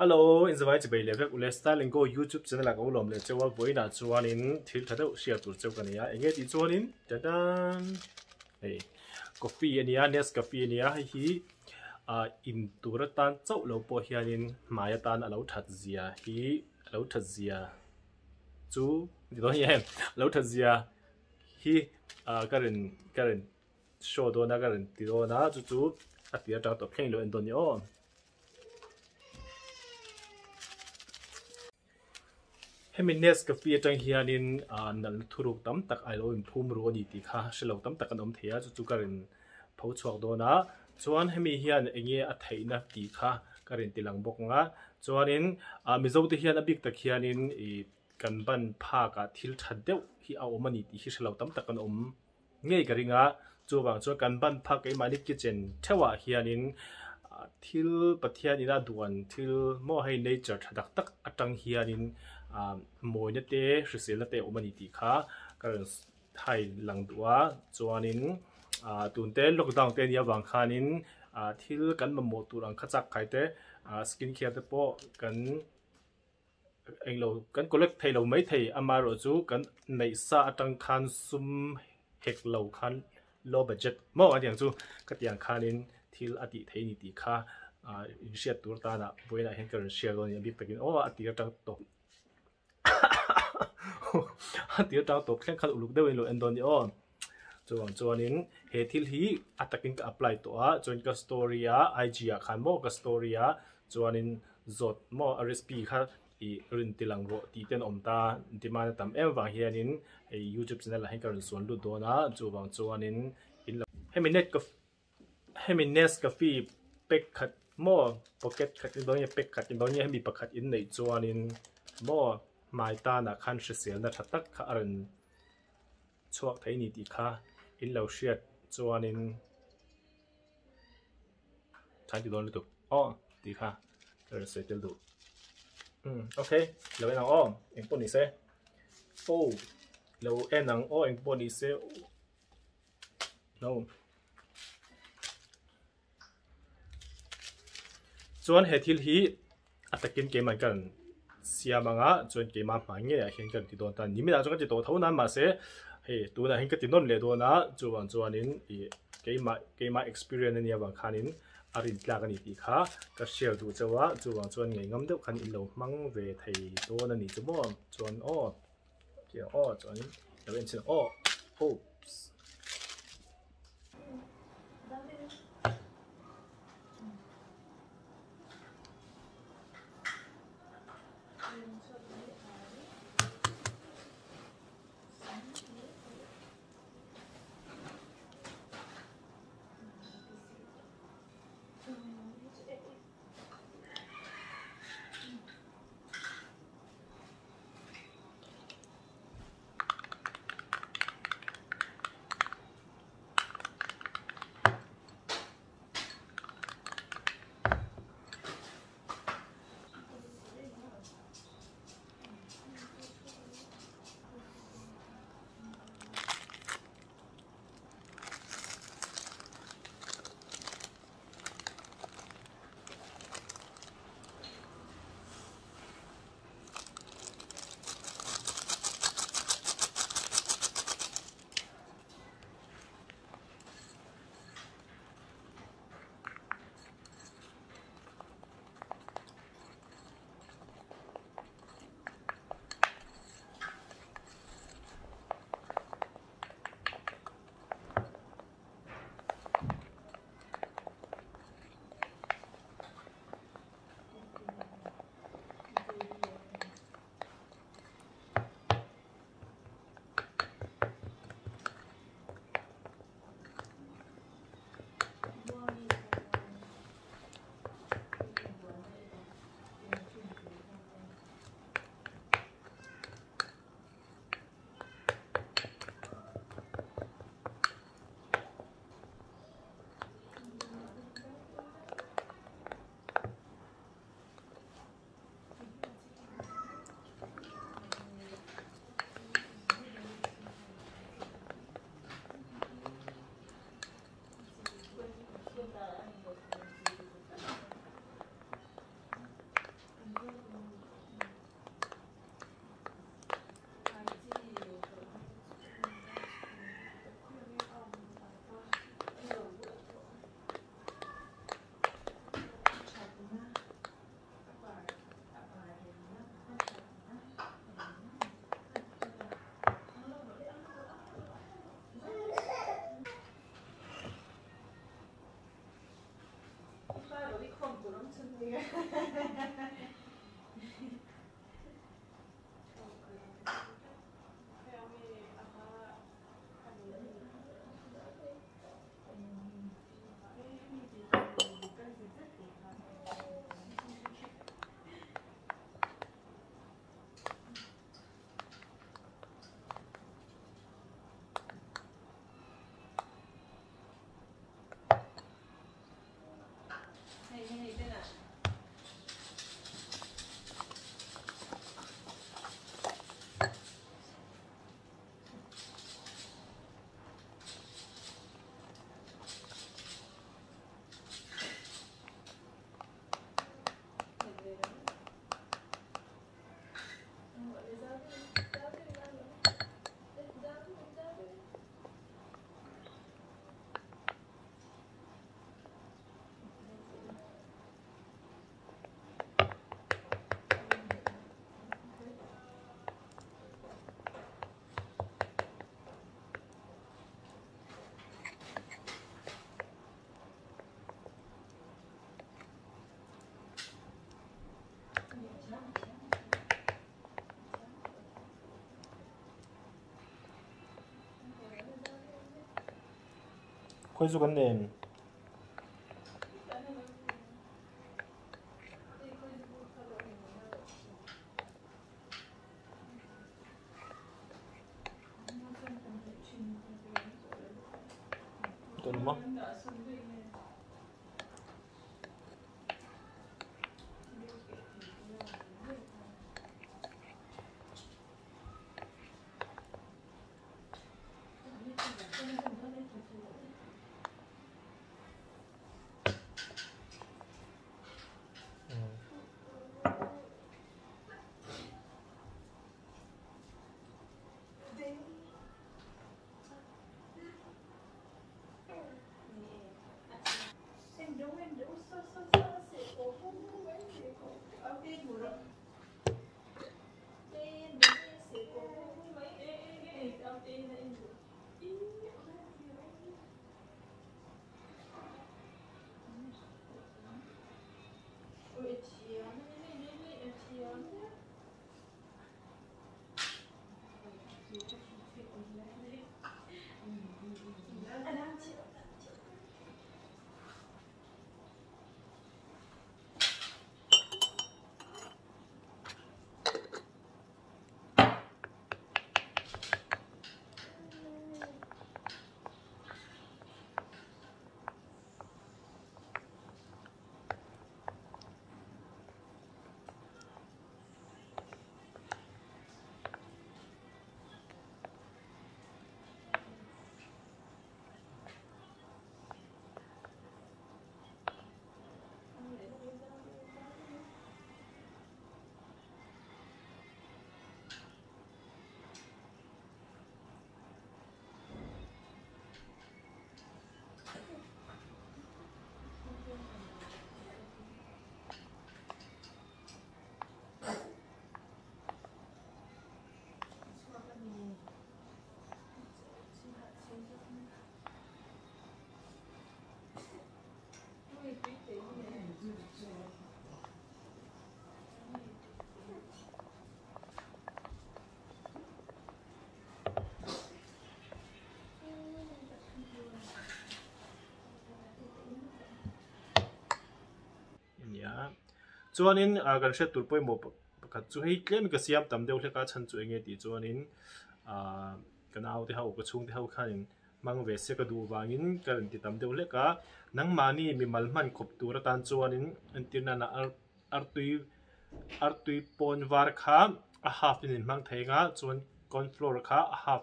Hello, in zavai chibei leh vek ule Style and Go YouTube channel ah ka u lawm leh cheu a, vawiinah chuanin thil tha deuh hriat tur cheu ka nei a, enge tih chuanin tatan hei coffee a nia Nescafe a nia hei hi ah in tur atan chauh lo pawh hianin hmai atan a lo that zia hi a lo that zia chu ti dawn em a lo that zia hi ah ka rawn ka rawn show dawn a ka rawn ti dawn a chu chu a tir atang tawp thleng lo en dawn ni aw. Hemi Nescafe atang hianin ah nalhna thuruk tam tak a lo inphum ru a ni tih kha hre lo tam tak an awm thei a chu chu ka rawn pho chhuak dawn a chuan hemi hian eng nge a theihna tih kha ka rawn ti lang bawk ang a chuanin ah Mizo te hian a bik tak hianin ih kan ban phak ah thil tha deuh hi a awm a ni tih hi hre lo tam tak an awm. Ngei ka ring a, chuvang chuan kan ban phak keimahni kitchen theuhah hianin thil Pathian ina duan thil maw hei nature tha tak tak atang hianin mawina te hriselna te a awm a ni tih kha ka rawn hai lang duh a, chuanin tun te lockdown te ania vang khanin thil kan mamawh tur ang kha chak khai te skin care te pawh kan. Englo kan collect thei lo mai thei amaherawh chu kan neih sa atang khan sum hek lo khan low budget maw a tiang chu ka tiang khanin thil a tih theih a ni tih kha ah inhriat tur tanah vawiinah hian ka rawn share dawn a ni a bik takin aw a tir atang tawp a tir atang tawp thleng khan uluk deuhin lo en dawn a ni aw chuvang chuanin he thil hi a takin ka apply tawh a chuan ka story a IG ah khan maw ka story a chuanin zawt maw a recipe kha ih rin ti lang rawh tih te an awm ta demand a tam em vang hianin hei youtube channel ah hian ka rawn suan lut dawn a chuvang chuanin in lo hemi net hemi nescafe pack khat maw pocket khat in dawn nge pack khat in dawn nge hemi pakhat in neih chuanin maw hmai tanah khan hriselna tha tak kha a rawn chhuak thei a ni tih kha in lo hriat chuanin. Thain ti dawn lutuk aw tih kha ka rawn sawi tel duh. Umm ok lo en ang aw eng pawh ni se aw lo en ang aw eng pawh ni se no chuan he thil hi a takin keimah ka rawn siam ang a chuan keimah hmai ngeiah hian ka rawn ti dawn ta a ni minah chuan ka ti tawh tho nan mahse hei tunah hian ka ti nawn leh dawn a chuvang chuanin ih keimah keimah experience a nia vang khanin a rin tlak a ni tih kha ka share duh chauh a chuvang chuan ngaihngam deuh khan in lo hmang ve thei dawn a ni chu maw chuan aw aw chuanin lo en chhin aw oops. Khawi chu kan nen. Nia. Chuanin kan hriat tur pawimawh pakhat chu hei tlem ka siam tam deuh hlek a chhan chu enge tih chuanin ah ka naute ho ka chhungte ho khanin hmang ve se ka duh vangin ka rawn ti tam deuh hlek a. Nangmahni mimal hman khawp tur atan chuanin entir nana artui artui pawn var kha a half in in hmang thei anga chuan corn flour kha a half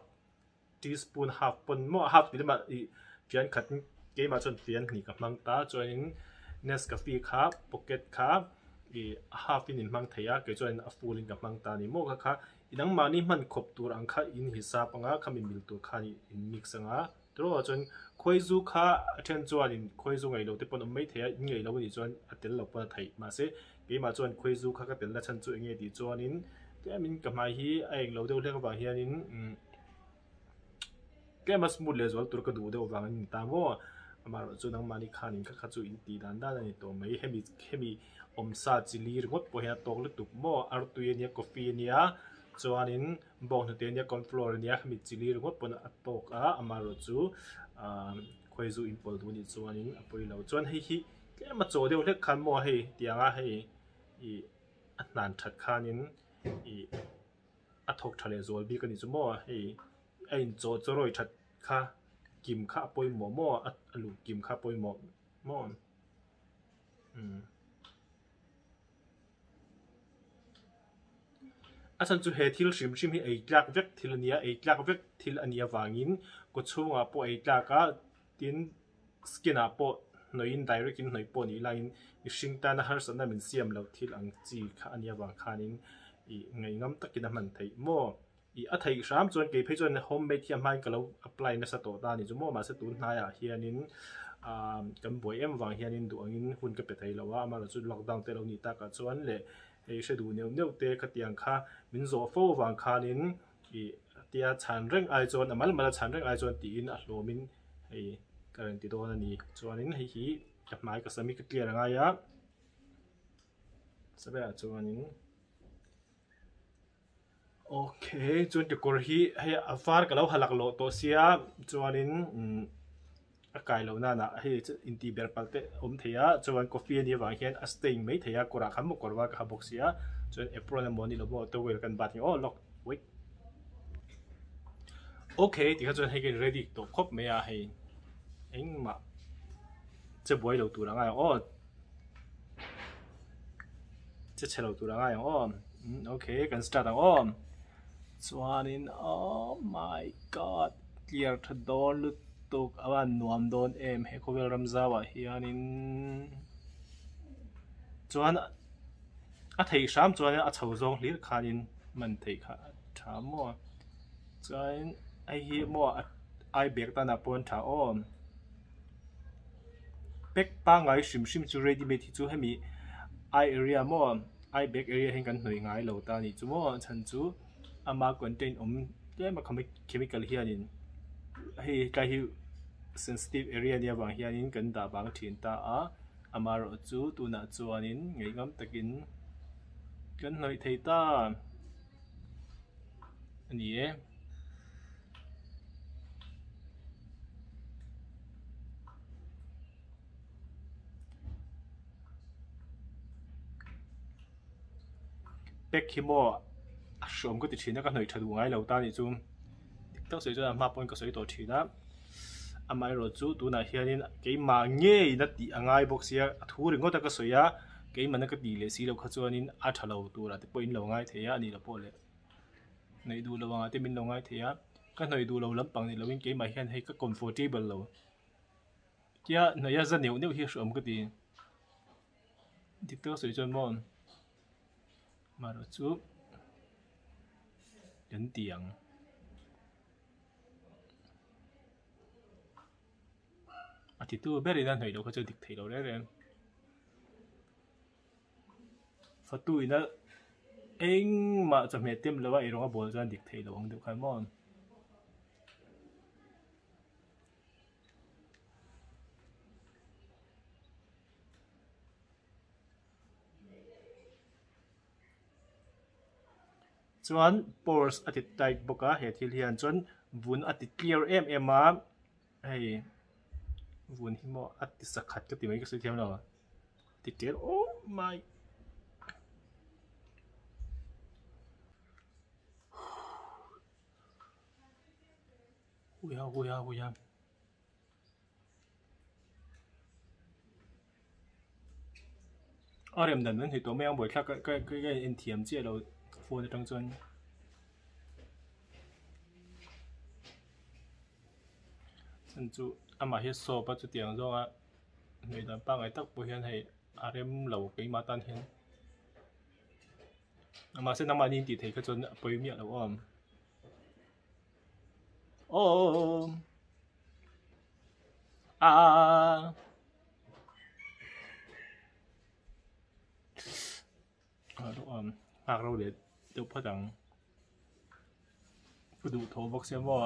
teaspoon half pawn maw half tih lamah ih fian khat keimah chuan fian hnih ka hmang ta chuanin Nescafe kha pocket kha ih a half in in hmang thei a kei chuanin a full in ka hmang ta a ni maw kha kha nangmahni hman khawp tur ang kha in hisap anga khami mil tur khan in mix anga tiraw chuan khawizu kha a then chuanin khawizu ngaih loh te pawn a awm mai thei a in ngaih loh anih chuan a tel loh pawn a theih mahse keimah chuan khawizu kha ka tel na chhan chu eng nge tih chuanin tlemin ka hmai hi a eng lo deuh hlek avang hianin umm tlema smooth leh zual tur ka duh deuh vangin ni ta maw. Amaherawh chu nangmahni khanin kha kha chu in tih dan dan a ni tawh mai. Hemi hemi awmsa chi li ringawt pawh hian a tawk lutuk maw? Artui a nia, coffee a nia, chuanin bawnghnute a nia, cornflour a nia, hemi chi li ringawt pawn a tawk a, amaherawh chu ahh khawizu in pawlh duh a nih chuanin a pawi lo. Chuan hei hi tlem a chaw deuh hlek khan maw hei tianga hei ih a hnan that khanin ih a thawk tha leh zual bik a nih chu maw hei a inchawh chaw rawi that kha kim kha a pawimawh maw a luh kim kha a pawimawh maw umm a chhan chu he thil hrim hrim hi ei tlak vek thil a nia ei tlak vek thil a nih avangin kaw chhungah pawh ei tlak a tin skin ah pawh hnawih in direct in hnawih pawh nih laiin mihring tana harsatna min siam loh thil ang chi kha a nih avang khanin ih ngaihngam takin a hman theih maw. Ih a theih hram chuan kei phei chuan home made hi a hmain ka lo apply nasa tawh ta a ni chu maw mahse tun hnaiah hianin ah kan buai em vang hianin duh angin hun ka pe thei lo a amaherawhchu chu lockdown te lo nih takah chuan leh hei hre duh neuh neuh te khatiang kha min zawh fo avang khanin ih tia chhan reng ai chuan a mal mal a chhan reng ai chuan tiin a hlawmin hei ka rawn ti dawn a ni chuanin hei hi ka hmai ka sam hi ka clear a ngai a sabelah chuanin. Okay chuan kekawr hi hei a var ka lo ha laklawh tawh sia chuanin umm a kai loh nanah hei intih ber palh te a awm thei a chuan coffee a nih avang hian a stain mai thei a kawrah khan maw kawr var ka ha bawk sia chuan apron emaw a ni lo maw towel kan bat aw lawk wait okay tikha chuan hei ka in ready tawh khawp mai a hei engmah che buai lo tur a ngai ang aw. Che chhe lo tur a ngai ang aw okay kan start ang aw chuanin oh my god clear tha dawn lutuk a van nuam dawn em he khawvel ram zau ah hianin chuan a theih hram chuanin a chho zawng hlir khanin man theih kha a tha maw chuanin hei hi maw ai bag tanah pawh an tha aw. Pack pangngai hrim hrim chu ready made hi chu hemi eye area maw eye bag area hian kan hnawih ngai lo ta a nih chu maw a chhan chu ama contain awm tlem a chemical hianin hei tlai hi sensitive area nia vang hianin kan dah vang thin ta a amaherawh chu tunah chuanin ngaihngam takin kan hnawih thei ta a ni e. Pack hi maw a hreawm ka ti thin a ka hnawih tha duh ngai lo ta nih chu dik tak sawi chuan a hma pawn ka sawi tawh thin a amaherawhchu tunah hianin keimah ngeiin a tih a ngai bawk sia a thu ringawt a ka sawi a keimahna ka tih leh si loh kha chuanin a tha lo turah te pawh in lo ngai thei a a nih loh pawh le. Hnaih duh lo angah te min lo ngai thei a, ka hnaih duh lo lampang ni loin keimah hian hei ka comfortable lo tia hnaih a za neuh neuh hi a hreawm ka ti. Dik taka sawi chuan maw marawh chu kan ti ang. A titu berin a hnaih loh kha chu a dik thei lo reng reng. Fatu ina engmah chawhmeh tem lova ei rawng a bawl chuan dik theih loh ang deuh khan maw. Chuan pores a ti tight bawk a he thil hian chuan vun a ti clear em em a hei vun hi maw a ti sakhat ka ti mai ka sawi thiam lo a. Ti tel oh my Huiha huiha huiha A rem dan an hei tawh mai ang buaithlak ka ka ka en thiam chiah lo phone atang chuan. Chhan chu amah hi a soap a chutiang zawnga Ngaihdan pangngai tak pawh hian hei a rem lo keimah tan hian mahse nangmahni in tih theih kha chuan a pawi miah lo awm awm a nghak ro leh deuh phawt ang. Ka duh tho bawk sia maw.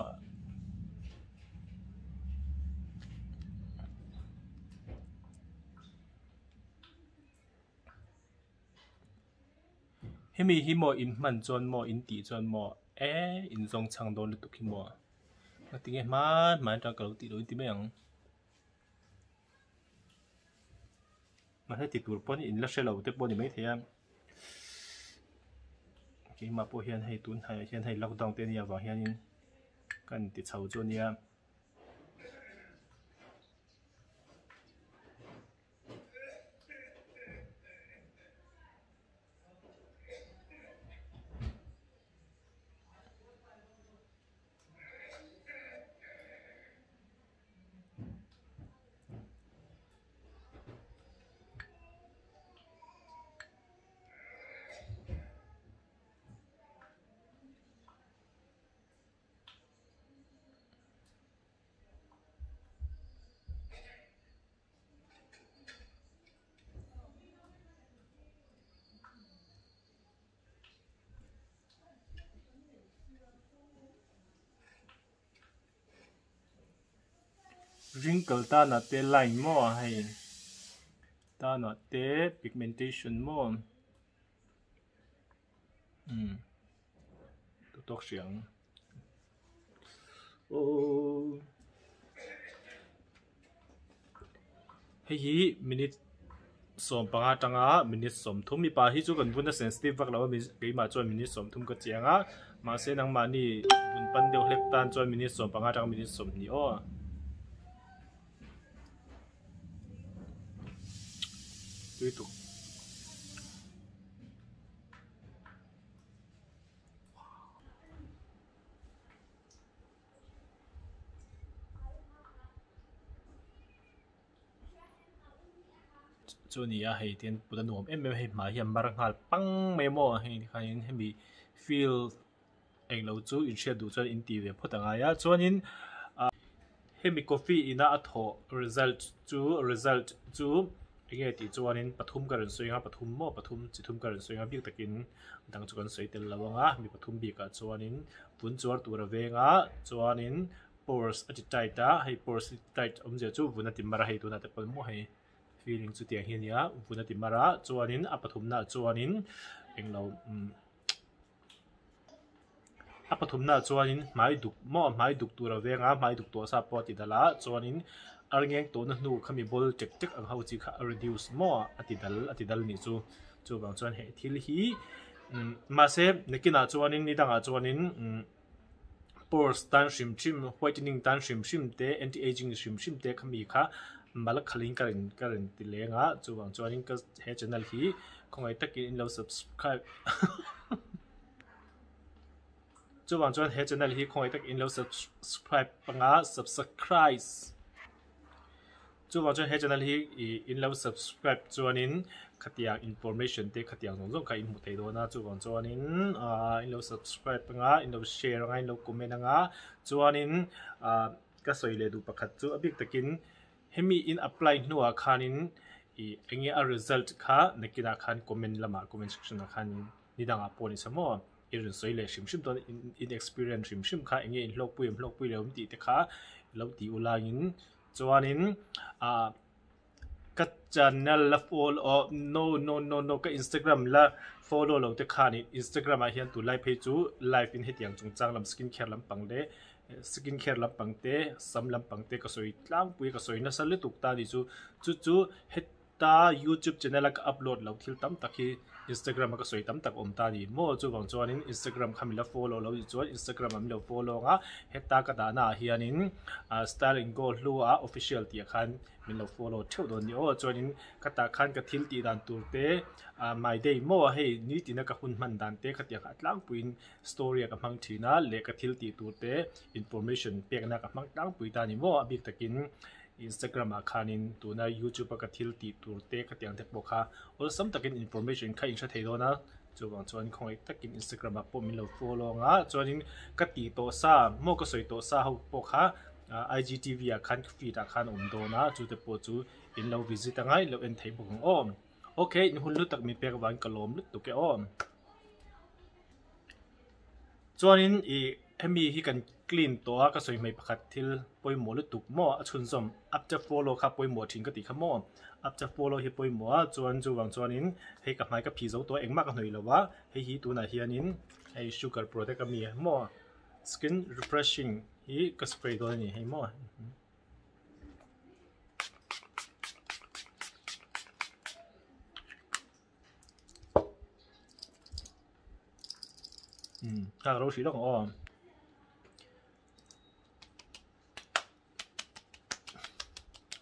Hemi hi maw in hman chuan maw in tih chuan maw e in zawng chhang dawn lutuk hi maw ngatinge hman hman atang ka lo tih lo in ti mai ang. Mahse ti tur pawn in la hre lo te pawh a ni maithei a keimah pawh hian hei tun hnaiah hian hei lockdown te a nih avang hianin ka inti chho chu a nia. Wrinkle tanah te line maw hei tanah te pigmentation maw umm tawk hria ang aww hei hi minute 15 atanga minute 30 mipa hi chu kan vun a sensitive vak lo a keimah chuan minute 30 ka chiang a mahse nangmahni vun pan deuh hlek tan chuan minute 15 atanga minute 20 aw. Tui tuk. Chu ni a hei tian put a nuam em em a hei hmai hi a mar nghal pang mai maw hei tikhanin hemi field englo chu inhriat duh chuan in tih ve phawt a ngai a chuanin ah hemi coffee ina a thawh result chu result chu enge tih chuanin pathum ka rawn sawi ang a pathum maw pathum chi thum ka rawn sawi ang a bik takin dang chu kan sawi tel lo ang a mi pathum bikah chuanin vun chuar tur a veng a chuanin pores a ti tight a hei pores a ti tight awmzia chu vun a ti mar a hei tunah te pawh maw hei feeling chu tiang hi a nia vun a ti mar a chuanin a pathumnaah chuanin englo umm. A pathumnaah chuanin hmai duk maw hmai duk tur a veng a hmai duk tawh sa pawh a ti dal a chuanin arngeng tawhna hnu khami ball tek tek ang ho chi kha a reduce maw a ti dal a ti dal nih chu chuvang chuan he thil hi umm mahse nakinah chuanin ni dangah chuanin umm pores tan hrim hrim whitening tan hrim hrim te anti ageing hrim hrim te khami kha mal khalhin ka rawn ka rawn ti leng a chuvang chuanin ka he channel hi khawngaih takin in lo subscribe chuvang chuan he channel hi khawngaih takin in lo subscribe anga subscribe chuvang chuan he channel hi ih in lo subscribe chuanin khatiang information te khatiang zawng zawng kha in hmu thei dawn a chuvang chuanin ah in lo subscribe anga in lo share anga in lo comment anga chuanin ah ka sawi leh duh pakhat chu a bik takin hemi in apply hnuah khanin ih eng nge a result kha nakinah khan comment lamah comment section ah khanin ni dangah pawh ni sa maw i rawn sawi leh hrim hrim dawn in experience hrim hrim kha eng nge in hlawkpui em hlawkpui lo em tih te kha lo tih u laiin chuanin ah ka channel la follow aw no no no no ka instagram la follow lo te khanin instagram ah hian tunlai phei chu live in hetiang chungchang lam skin care lampang leh skin care lampang te sam lampang te ka sawi tlangpui ka sawi nasa lutuk ta ni chu chu chu heta youtube channel a ka upload loh thil tam tak hi instagram a ka sawi tam tak awm ta ni maw chuvang chuanin instagram kha min la follow lo ni chuan instagram ah min lo follow ang a heta ka dahna ah hianin ah style in go hlu a official tih ah khan min lo follow theuh dawn ni aw chuanin ka tah khan ka thil tih dan tur te ah my day maw hei nitin a ka hun hman dan te khatiang kha a tlangpuiin story a ka hmang thin a leh ka thil tih tur te information pekna ka hmang tlangpui ta ni maw a bik takin Instagram ah khanin tuna YouTube a ka thil tih tur te khatiang te pawh kha awlsam takin information kha in hre thei dawn a chuvang chuan khawngaih takin Instagram ah pawh min lo follow ang a chuanin ka tih tawh sa maw ka sawi tawh sa ho pawh kha IGTV ah khan feed ah khan a awm dawn a chute pawh chu in lo visit anga in lo en thei bawk ang aw okay in hun lutak min pek avangin ka lawm lutuk e aw. Chuanin ih. Hemi hi kan clean tawh a, ka sawi hmei pakhat thil pawimawh lutuk maw a chhunzawm after follow kha pawimawh thin ka tih kha maw after follow hi pawimawh a chuan chuvang chuanin hei ka hmai ka phih zo tawh a engmah ka hnawih lo a hei hi tunah hianin hei sugar product a mi maw skin refreshing hi ka spray dawn a ni hei maw. Nghak ro hrih lawk ang aw.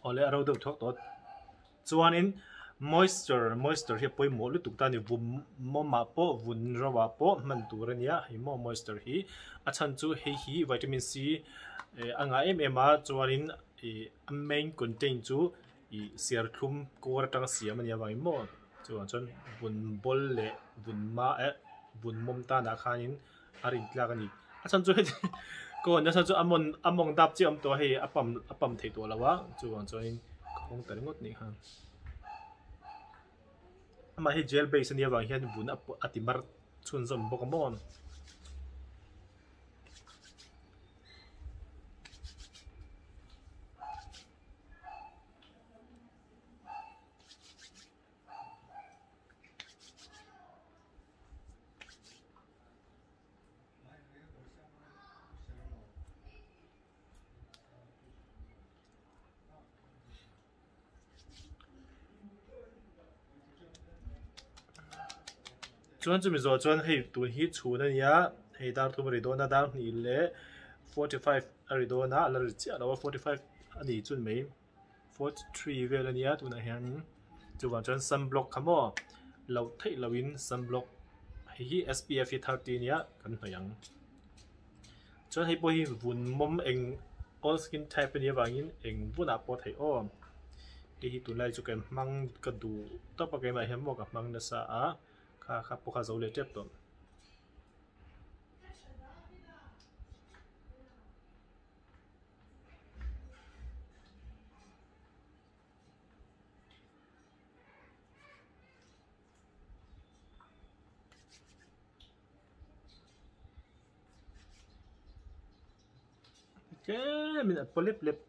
Awle a ro deuh thuak tawh. Chuanin moisture moisture hi a pawimawh lutuk ta a ni. Vum mawmah pawh vun roah pawh hman tur a nia. Hei maw moisture hi a chhan chu hei hi vitamin C a ngah em em a chuanin ih a main contain chu ih serthlum kawr atanga siam a nih avangin maw chuvang chuan vun bawl leh vun ma eh vun mawm tanah khanin a rin tlak a ni a chhan chu heti ka hawn nasa chu a mawn a mawng dap chiah a awm tawh a hei a pump a pump theih tawh lo a chuvang chuanin ka hawng ta ringawt nih kha amah hi gel base a nih avang hian vun a ti mar chhunzawm bawk a maw. Chuan chumi zawh chuan hei tun hi chhun a nia hei dar thum a ri dawn a dar hnih leh 45 a ri dawn a a la ri chiah lo a 45 a ni chun mai 43 vel a nia tunah hianin chuvang chuan sunblock kha maw loh theih lohin sunblock hei hi S_P_F hi 30 a nia kan hnawih ang chuan hei pawh hi vun mawm eng all skin type a nih avangin eng vunah pawh a theih aw hei hi tunlai chu ka hmang ka duh tawp a keimah hian maw ka hmang nasa a kha kha pawh kha zo leh tep tawh. Tlemin a paw lep lep.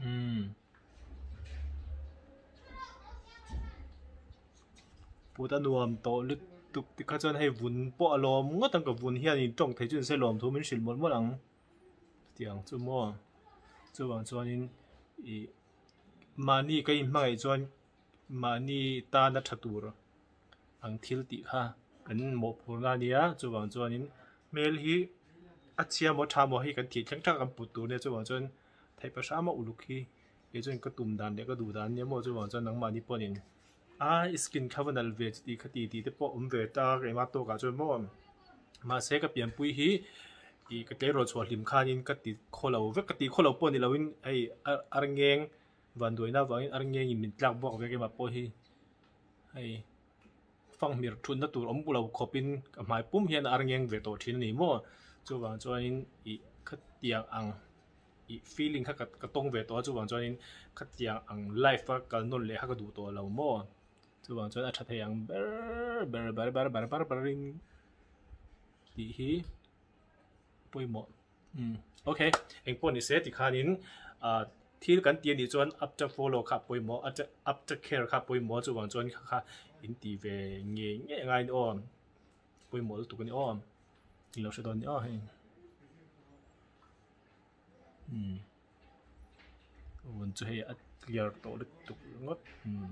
Umm. Put a nuam tawh lutuk tikha chuan hei vun pawh a lawm ngawt ang ka vun hian in tawng thei chu ni se lawm thu min hrilh mawlh mawlh ang tiang chu maw chuvang chuanin ih mahni ka inhmangaih chuan mahni tana tha tur ang thil tih kha kan mawhphurna a nia chuvang chuanin hmel hi a chhia maw tha maw hei kan thih thleng thleng kan put tur nia chuvang chuan theih pa hrama uluk hi kei chuan ka tum dan leh ka duh dan ania maw chuvang chuan nangmahni pawhin a i skin kha va nalh ve chuti khati tih te pawh awm ve ta keimah tawkah chuan maw mahse ka pianpui hi ih ka tleirawl chhuah hlim khanin ka ti khawlo vek ka ti khawlo pawh ni loin hei ar ngeng vanduaina avangin ar ngengin min tlak buak ve keimah pawh hi hei fanghmir thutna tur awm lo khawpin ka hmai pum hian ar ngeng ve tawh thin a ni maw chuvang chuanin ih khatiang ang ih feeling kha ka tawng ve tawh a chuvang chuanin khatiang ang life a kal nawn leh kha ka duh tawh lo maw chuvang chuan a tha thei ang ber ber ber ber ber ber berin tih hi pawimawh. Umm ok engpawh ni se tikhanin ah thil kan ti anih chuan after follow kha a pawimawh after care kha a pawimawh a chuvang chuan kha kha in ti ve ngei ngei angai a ni aw pawimawh lutuk a ni aw in lo hre dawn a ni aw hei umm vun chu hei a clear tawh lutuk ringawt umm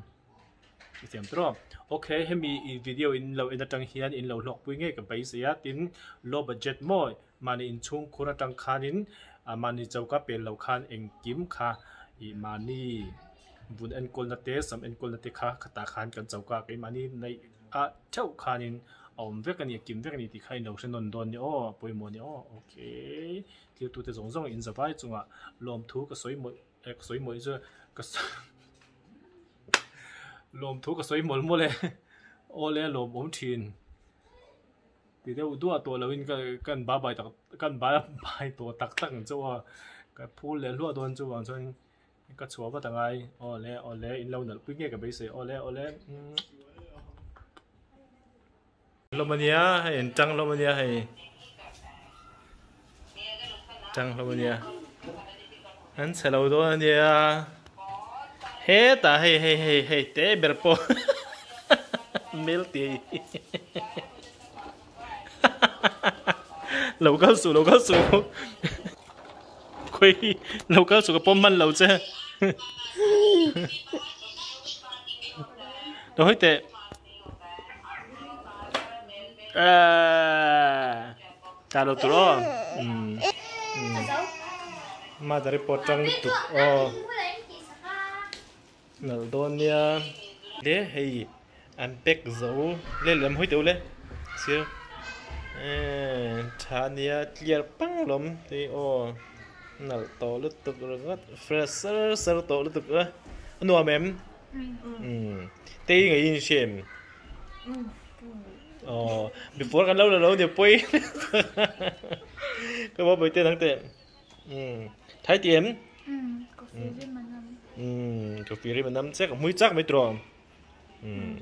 i thiam tawh a ok hemi video in lo en atang hian in lo hlawkpui ngei ka beisei a tin low budget maw Mahni inchhung khur atang khanin mahni choka pel lo khan engkim kha ih mahni vun enkawlna te sam enkawlna te kha khatah khan kan choka keimahni neih ah theuh khanin a awm vek a ni a kim vek a ni tih kha inlo hre nawn dawn a ni aw a pawimawh a ni aw okay thiltute zawng zawng in zavai chungah lawmthu ka sawi mawlh eh ka sawi mawlh chu ka lawmthu ka sawi mawlh mawlh e awle lawmawm thin. Ti deuh duah tawh loin ka kan ba bai tak kan ba bai tawh tak tak ang chauh a, ka phul leh hluah dawn chuvang chuan ka chhuah vat angai aw le aw le in lo nalh pui nge ka beisei aw le aw le umm hlawm ania hei an tang hlawm ania hei tang hlawm ania an chhe lo dawn ania hetah hei hei hei hei te ber pawh mel ti lo kal suh lo kal suh khawi lo kal suh ka pawm hman lo che lo hawi teh Eeeee ta lo tur aw umm mother i pawt tang lutuk aw nalh dawn nia le hei an pack zo le lem hawi teuh le sir eeee tha nia clear pang lawm tei aw nalh tawh lutuk ringawt fresh sar sar tawh lutuk a a nuam em umm tei ngei in hria em aw before kan lo la lo nia pawi ka va pawi te dang teh umm thai ti em umm coffee rim a nam umm coffee rim a nam chiah ka hmui chak mai tawh umm.